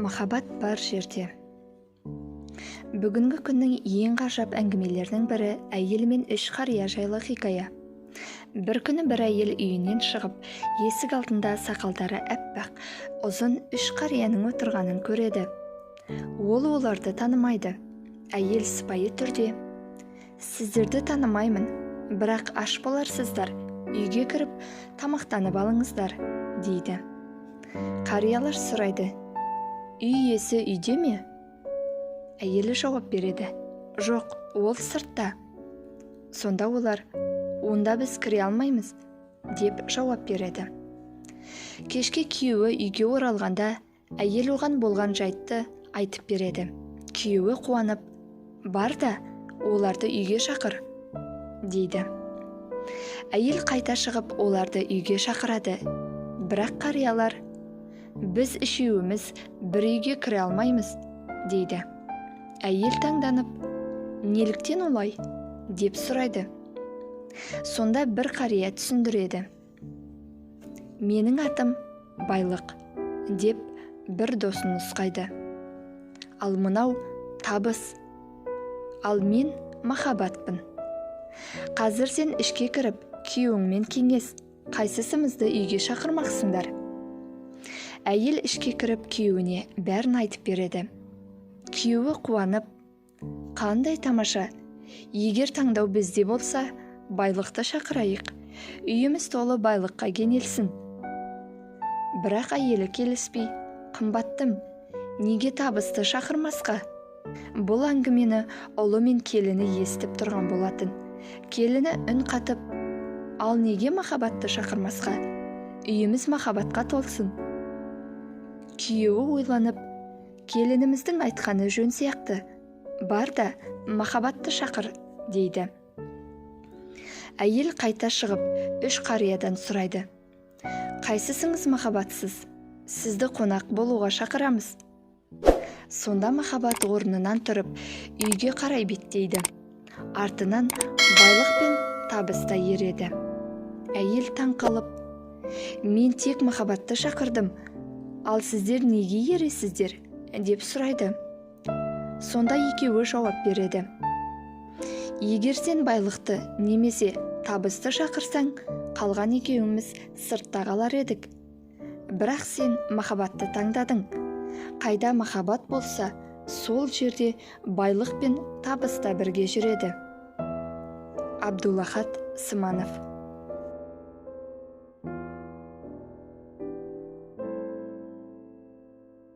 Махаббат бар жерде. Бүгінгі күннің ең ғажап әңгімелерінің бірі әйел мен үш қария жайлы хикая. Бір күні бір әйел үйінен шығып, есік алдында сақалдары әппақ, ұзын үш қарияның отырғанын көреді. Ол оларды танымайды. Әйел сыпайы түрде: «Сіздерді танымаймын, бірақ аш боларсыздар, үйге кіріп тамақтанып алыңыздар», дейді. Қариялар сұрайды: «Үй иесі үйде ме?» Әйелі жауап береді: «Жоқ, ол сыртта». Сонда олар: «Онда біз кіре алмаймыз», деп жауап береді. Кешке күйеуі үйге оралғанда, әйел оған болған жайтты айтып береді. Күйеуі қуанып: «Бар да, оларды үйге шақыр», дейді. Әйел қайта шығып, оларды үйге шақырады. Бірақ қариялар: «Біз үшеуіміз бір үйге кіре алмаймыз», дейді. Әйел таңданып: «Неліктен олай?» деп сұрайды. Сонда бір қария түсіндіреді: «Менің атым Байлық», деп бір досын нұсқайды. «Ал мынау Табыс, ал мен Махаббатпын. Қазір сен ішке кіріп, күйеуіңмен кеңес, қайсысымызды үйге шақырмақсыңдар?» Әйел ішке кіріп, күйеуіне бәрін айтып береді. Күйеуі қуанып: «Қандай тамаша! Егер таңдау бізде болса, Байлықты шақырайық, үйіміз толы байлыққа кенелсін». Бірақ әйелі келіспей: «Қымбаттым, неге Табысты шақырмасқа?» Бұл әңгімені ұлы мен келіні естіп тұрған болатын. Келіні үн қатып: «Ал неге Махаббатты шақырмасқа? Үйіміз махаббатқа толсын». Күйеуі ойланып: «Келініміздің айтқаны жөн сияқты, бар да, Махаббатты шақыр», дейді. Әйел қайта шығып, үш қариядан сұрайды: «Қайсысыңыз Махаббатсыз? Сізді қонақ болуға шақырамыз». Сонда Махаббат орнынан тұрып, үйге қарай беттейді. Артынан Байлық пен Табыс та ереді. Әйел таң қалып: «Мен тек Махаббатты шақырдым, ал сіздер неге ересіздер?» деп сұрайды. Сонда екеуі жауап береді: «Егер сен Байлықты немесе Табысты шақырсаң, қалған екеуіміз сыртта қалар едік. Бірақ сен Махаббатты таңдадың. Қайда махаббат болса, сол жерде байлық пен табыс та бірге жүреді». Абдулахат Сманов.